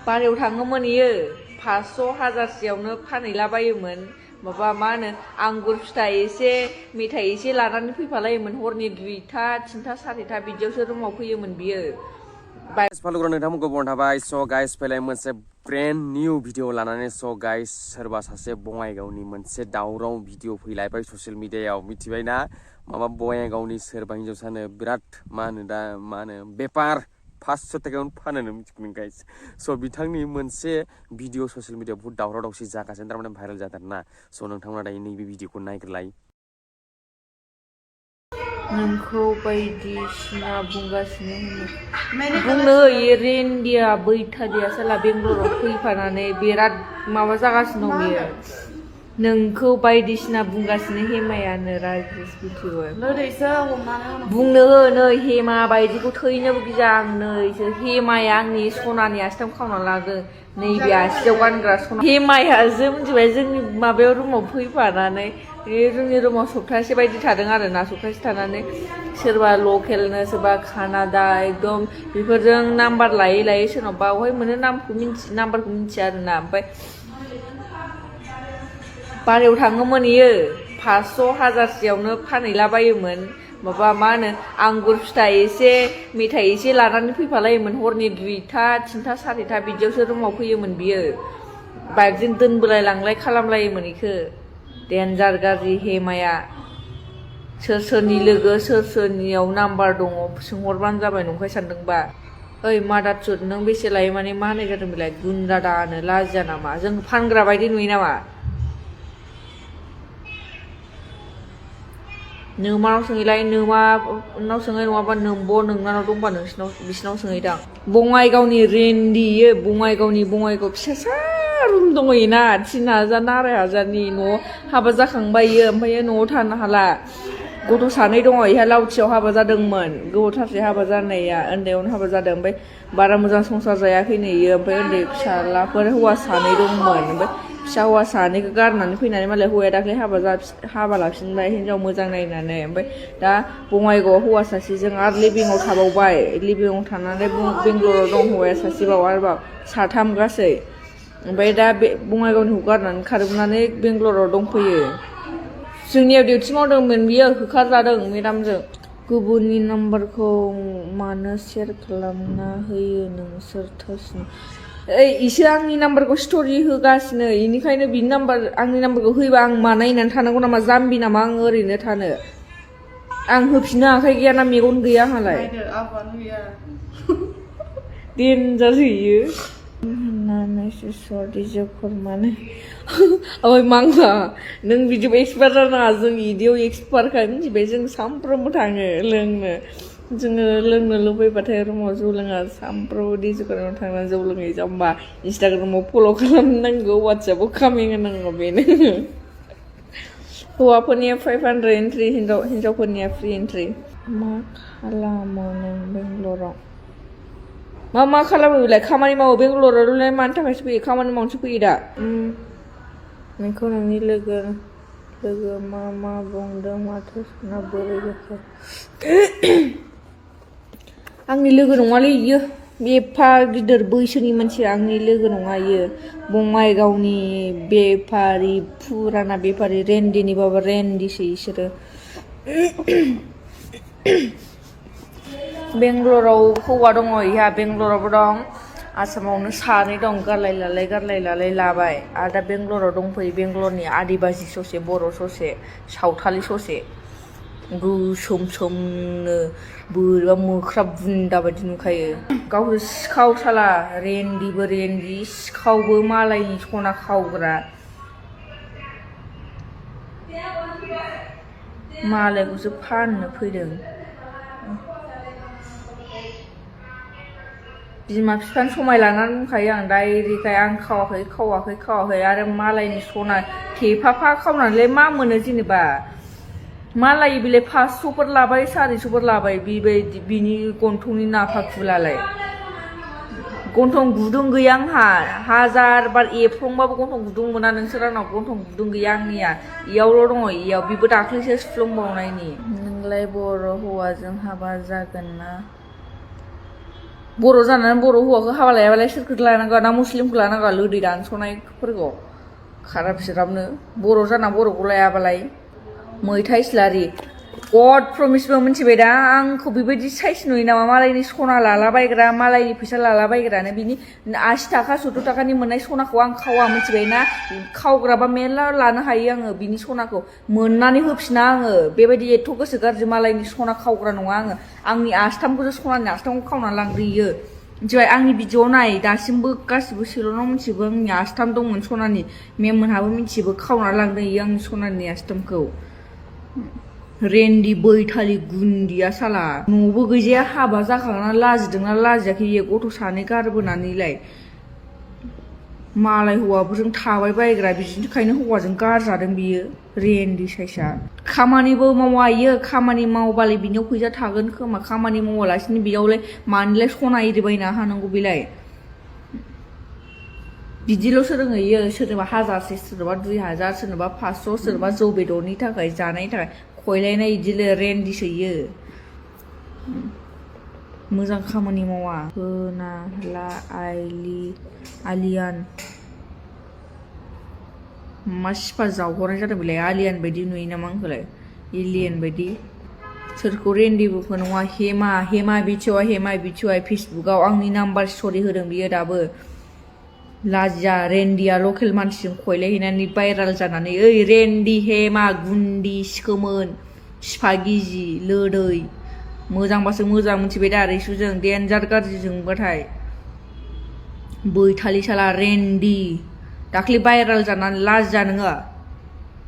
बारायाव थाङोमोन इयो 500 हाजारसेयावनो फानहैलाबायोमोन माबा मा होनो आंगुर फिथाइ एसे मेथाइ एसे लानानै फैफालायोमोन हरनि 2टा 3टा 4टा बिदियावसो रुमाव फैयोमोन बियो फालुग्रा नोंथांमोनखौ बन थाबाय स गाइस फैलाय मोनसे ब्रेन्ड निउ भिडिअ लानानै स गाइस सोरबा सासे बङाइगावनि मोनसे दावराव भिडिअ फैलायबाय ससियेल मिडियायाव मिथिबायना माबा बङाइगावनि सोरबा हिन्जावसानो बिराद मा होनो बेपार 500 टाकायावनो फानोनो मिथिगौ गाइस स बिथांनि मोनसे भिडिअ ससियेल मिडियायाव बहुत दावराव दावसि जागासिनो थारमाने भाइरेल जादों ना स नोंथांमोना दायो नैबे भिडिअखौ नायग्रोलाय नोंखौ बायदिसिना बुंगासिनो बुंनो होयो रेन्डिया बैथादिया साला बेंगलराव फैफानानै बिराद माबा जागासिनो दं बियो नोंखौ बायदिसिना बुंगासिनो हेमायानो राजेश बुंनो हो नै हेमा बायदिखौ थैनोबो गिजा आं नैसो हेमाया आंनि सनानि आसिथाम खावना लादों नैबे आसियाव गानग्रा सना हेमायासो मिथिबाय जोंनि माबायाव रुमाव फैफानानै जोंनि रुमाव सप्तासे बायदि थादों आरोना सप्तासे थानानै सोरबा लकेलनो सोरबा कानाडा एकदम बेफोरजों नाम्बार लायै लायै सोरनावबा बहाय मोनो नाम्बारखौ मिथिया आरोना ओमफ्राय बारायाव थाङोमोन इयो 500 हाजारसेयावनो फानहैलाबायोमोन माबा मा होनो आंगुर फिथाइ एसे मेथाइ एसे लानानै फैफालायोमन हरनि 2टा 3टा 4टा बिदियावसो रुमाव फैयोमोन बियो बाइकजों दोनबोलाय लांलाय खालामलायोमोन इखो डेन्जार गाज्रि हेमाया सोरनि लोगो सोरनियाव नाम्बार दङ सोंहरबानो जाबाय नंखाय सानदोंबा ओइ मादारचोद नों बेसे लायो माने मा होनाय जादों बेलाय गुन्दा दानो लाजिया नामा जों फानग्रा बायदि नुयो नामा नोमानाव सोङैलाय नोमानाव सोङै नङाबा नोंनाव दंबा बिसिनाव सोङैदां बङाइगावनि रेन्डियो बङाइगाव फिसासा रुम दङयोना 3000 2,500नि न'आव हाबा जाखांबाय इयो ओमफ्राय न'आव थानो हाला गथ' सानै दङ इहा लावथियाव हाबा जादोंमोन गोबावथारसै हाबा जानाया उन्दैयावनो हाबा जादों ओमफ्राय बारा मोजां संसार जायाखैनो इयो ओमफ्राय उन्दै फिसालाफोर हौवा सानै दंमोन ओमफ्राय फिसा हौवा सानैखौ गारनानै फैनानै मालाय हौवाया दाख्लै हाबा लाफिनबाय हिनजाव मोजां नायनानै ओमफ्राय दा बङाइगावआव हौवा सासेजों आरो लिभिंआव थाबावबाय लिभिंआव थानानै बेंगलराव दं हौवाया सासेबाव आरोबाव 3 गासै ओमफ्राय दा बे बङाइगावनिखौ गारनानै खारबोनानै बेंगलराव दंफैयो जोंनियाव डिउटि मावदोंमोन बियो होखारजादों मेडामजों गुबुननि नाम्बारखौ मानो शेयार खालामना होयो नोंसोर थोसिन इसो आंनि नाम्बारखौ स्ट'रि होगासिनो इनिखायनो बिनि आंनि नाम्बारखौ होयोबा आं मानायनानै थानांगौ नामा जाम्बि नामा आं ओरैनो थानो आं होफिननो आखाइ गैया ना मेगन गैया आंहालाय डेन्जार होयो होननानैसो सरि जोखर माने ओइ मांगा नों बिदिबो एक्सपार्ट जानाङा जों इदियाव एक्सपार्टखा मिथिबाय जों सामफ्रोमबो थाङो लोंनो जोङो लोंनो लुबैबाथाय रुमाव जौ लोङा सामफ्रोमबो डिस्क'नाव थांनानै जौ लोङै जाम्बा इन्स्टाग्रामाव फल' खालामनांगौ वाट्सएपआव कामिं होनांगौ बेनो हौवाफोरनिया 500 एन्ट्रि हिन्जावफोरनिया फ्रि एन्ट्रि मा खालामो नों बेंगलराव मा खालामो बेलाय खामानि मावो बेंगलराव मानि थाखायसो फैयो खामानि मावनोसो फैयो दा नोंखौ नोंनि लोगो मा बुंदों माथो साना बोरै जाखो आंनि लोगो नङालै इयो एफा गिदिर बैसोनि मानसि आंनि लोगो नङा इयो बङाइगावनि बेफारि फुराना बेफारि रेन्डिनिबाबो रेन्डिसो इसोरो बेंगलराव हौवा दङ इहा बेंगलरावबो दं आसामावनो सानै दं गारलाय लालाय लाबाय आरो दा बेंगलराव दंफैयो बेंगलरनि आदिबासि ससे बर' ससे सावथालि ससे गोसोम सोमनो बोरैबा मोख्रा बुन्दा बायदि नुखायो गावसो सिखाव साला रेन्डिबो रेन्डि सिखावबो मालायनि सना खावग्रा मालायखौसो फाननो फैदों बिमा बिफानि समाय लानानै बुंखायो आं डाइरेक्टखाय आं खावाखै आरो मालायनि सना थेफाफा खावनानैलाय मा मोनो जेनेबा मालाय बेलाय 500फोर लाबाय 400फोर लाबाय बेबायदि बिनि गन्थंनि नाफाखुलालाय गन्थं गुदुं गैया आंहा 1000 बार एफ्लंबाबो गन्थं गुदुं मोना नोंसोर आंनाव गन्थं गुदुं गैया आंनिया इयावल' दङ इयाव बेबो दाख्लैसो सुफ्लंबावनायनि नोंलाय बर' हौवाजों हाबा जागोन ना बर' जानानै बर' हौवाखौ हाबा लायाबालाय सोरखौ लानांगौ ना मुस्लिमखौ लानांगौ लोदै दानस'नायफोरखौ खाराब सिराबनो बर' जाना बर'खौ लायाबालाय मैथा इस्लारि गड प्रमिसबो मिथिबाय दा आंखौ बेबायदि साइज नुयो नामा मालायनि सना लालाबायग्रा मालायनि फैसा लालाबायग्रानो बिनि 80 थाखा 70 थाखानि मोननाय सनाखौ आं खावा मिथिबाय ना खावग्राबा मेरला लानो हायो आङो बिनि सनाखौ मोननानै होफिना आङो बेबायदि एथ' गोसो गाज्रि मालायनि सना खावग्रा नङा आङो आंनि आस्थामखौसो सनानि आस्थामखौ खावनानै लांग्रोयो मिथिबाय आंनि भिडिअ नाय दासिमबो गासिबो सेलनाव मिथिजोबो आंनि आस्थाम दंमोन सनानि मेममोनहाबो मिथिजोबो खावनानै लांदों इयो आंनि सनानि आस्थामखौ रेन्दि बैथालि गुन्दिया साला न'बो गैजाया हाबा जाखांना लाजिदोंना लाजियाखै इयो गथ' सानै गारबोनानैलाय मालाय हौवाफोरजों थाबाय बायग्रा बिदिखायनो हौवाजों गारजादों बियो रेन्दि साइसा खामानिबो मावा इयो खामानि मावबालाय बिनियाव फैसा थागोन खोमा खामानि मावालासिनो बेयावलाय मानिलाय सना एरि बायना हानांगौ बेलाय बिदिल'सो रोङो इयो सोरनोबा 1000 सोरनोबा 2000 सोरनोबा 500 सोरनोबा जौ बेदरनि थाखाय जानायनि थाखाय खयलायनाय इदिले रेन्दिसो इयो मोजां खामानि मावा होना ला आलियान मा सिफा जावहरनाय जादों बेलाय आलियान बायदि नुयो नामा आंखौलाय एलियन बायदि सोरखौ रेन्दिबो नङा हेमा बिथिवाय फेसबुकाव आंनि नाम्बार स्ट'रि होदों बियो दाबो लाजिया रेन्दिया लकेल मानसिजों खयलायहैनानै भाइराल जानानै ओइ रेन्दि हेमा गुन्दि सिखोमोन सिफागिजि लोदै मोजांबासो मोजां मिथिबाय दा रैसुजों देन्जार गाज्रिजोंबाथाय बैथालि साला रेन्दि दाख्लि भाइराल जानानै लाजिया नोङो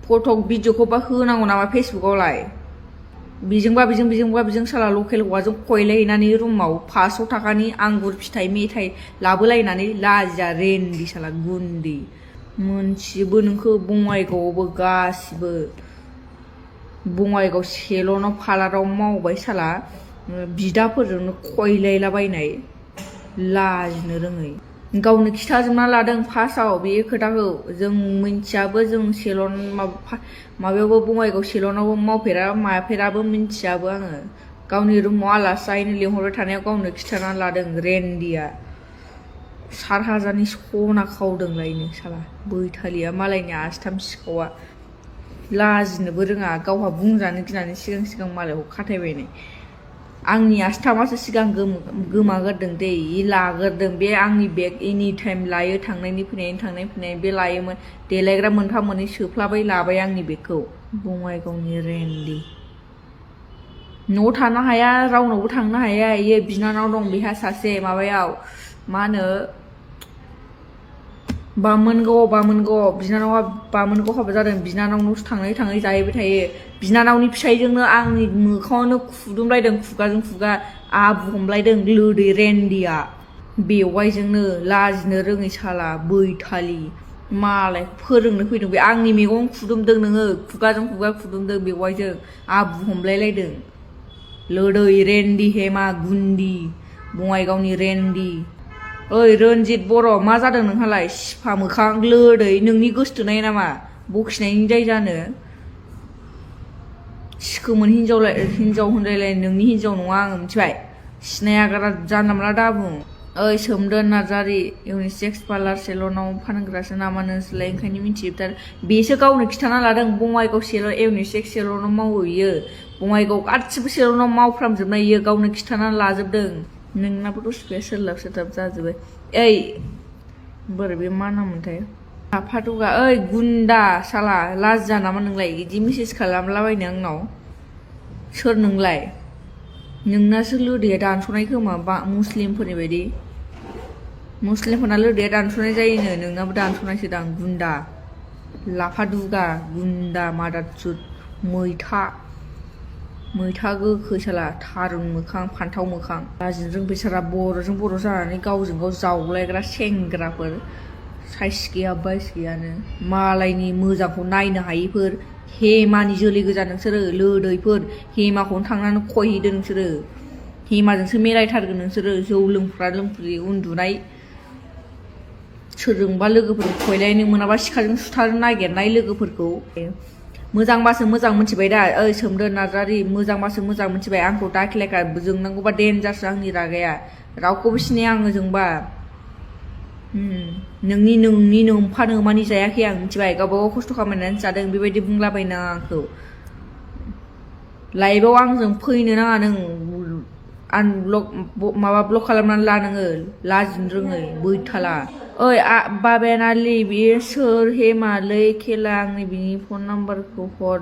फटक भिडिअखौबा होनांगौ नामा फेसबुकावलाय बेजों साला लकेल हौवाजों खयलायहैनानै रुमाव 500 थाखानि आंगुर फिथाइ मेथाइ लाबोलायनानै लाजिया रेन्दि साला गुन्दी मोनथिजोबो नोंखौ बङाइगावआवबो गासिबो बङाइगाव सेलनाव पार्लाराव मावबाय साला बिदाफोरजोंनो खयलायलाबायनाय लाजिनो रोङै गावनो खिथाजोबना लादों फार्स्टआव बे खोथाखौ जों मिन्थियाबो जों सेलन माबायावबो बङाइगाव सेलनावबो माफेराबो मिन्थियाबो आङो गावनि रुमाव आलासि जाहैनो लिंहरबाय थानायाव गावनो खिथानानै लादों रेन्दिया 4000नि सना खावदोंलायनो साला बैथालिया मालायनि आस्थाम सिखावा लाजिनोबो रोङा गावहा बुंजानो गिनानै सिगां मालायखौ खाथायबायनाय आंनि आस्थामासो सिगां गोमागोरदों दे लाग्रोदों बे आंनि बेग एनि टाइम लायो थांनायनि फैनायनि बे लायोमोन देलायग्रा मोनफा मोननै सोफ्लाबाय लाबाय आंनि बेगखौ बङाइगावनि रेन्दि न'आव थानो हाया रावनावबो थांनो हाया इयो बिनानाव दं बेहा सासे माबायाव मा होनो बामोनगाव बिनानावा बामोनगाव हाबा जादों बिनानावनावसो थाङै जाहैबाय थायो बिनानावनि फिसायजोंनो आंनि मोखाङावनो खुदुमलायदों खुगाजों खुगा आबु हमलायदों लोदै रेन्दिया बेवाइजोंनो लाजिनो रोङै साला बैथालि मालाय फोरोंनो फैदों बे आंनि मेगन खुदुमदों नोङो खुगाजों खुगा खुदुमदों बेवाइजों आबु हमलायलायदों लोदै रेन्दि हेमा गुन्दि बङाइगावनि रेन्दि ओइ रन्जित बर' मा जादों नोंहालाय सिफा मोखां लोदै नोंनि गोसथोनाय नामा बखिनायनि दाय जानो सिखोमोन हिनजाव होनलायलाय नोंनि हिनजाव नङा आङो मिथिबाय सिनायागारा जानला मोनला दाबुं ओइ सोमदोन नार्जारि इउनिसेक्स पार्लार सेलनाव फानग्रासो नामा नोंसोरलाय ओंखायनो मिथिजोबथार बेसो गावनो खिथाना लादों बङाइगाव सेलन इउनिसेक्स सेलनाव मावो इयो बङाइगाव गासिबो सेलनाव मावफ्रामजोबनाय इयो गावनो खिथानानै लाजोबदों नोंनाबो दसे सोरलाब जाजोबबाय ओइ बोरै बे मा नाममोनथाय आफादुगा ओइ गुन्दा साला लाजिया नामा नोंलाय बिदि मेसेज खालामलाबायनो आंनाव सोर नोंलाय नोंनासो लोदैया दानस'नाय खोमा मुस्लिमफोरनि बायदि मुस्लिमफोरना लोदैया दानस'नाय जायोनो नोंनाबो दानस'नायसो दां गुन्दा लाफादुगा गुन्दा मादारचुद मैथा गोखै साला थारुन मोखां फान्थाव मोखां लाजिनो रोंबाय साला बर'जों बर' जानानै गावजों गाव जावलायग्रा सेंग्राफोर साइस गैया बाइस गैयानो मालायनि मोजांखौ नायनो हायैफोर हेमानि जोलै गोजा नोंसोरो लोदैफोर हेमाखौनो थांनानै खयहैदो नोंसोरो हेमाजोंसो मेलायथारगोन नोंसोरो जौ लोंफ्रि उन्दुनाय सोरजोंबा लोगोफोरखौ खयलायनो मोनाबा सिखाजों सुथारनो नागिरनाय लोगोफोरखौ मोजांबासो मोजां मोनथिबाय दा ओइ सोमदोन नार्जारि मोजांबासो मोजां मोनथिबाय आंखौ दाखिलायखा जोंनांगौबा देनजारसो आंनि रागाया रावखौबो सिनाया आङो जोंबा नोंनि नोमफा नोमानि जायाखै आं मिथिबाय गावबागाव खस्थ' खालामनानै जादों बेबायदि बुंलाबायनाङा आंखौ लाइभआव आंजों फैनो नाङा नों आनब्लक माबा ब्लक खालामनानै ला नोङो लाजिनो रोङै बैथाला ओइ बाबायानालि बियो सोर हे मालै खेला आंनि बिनि फन नाम्बारखौ हर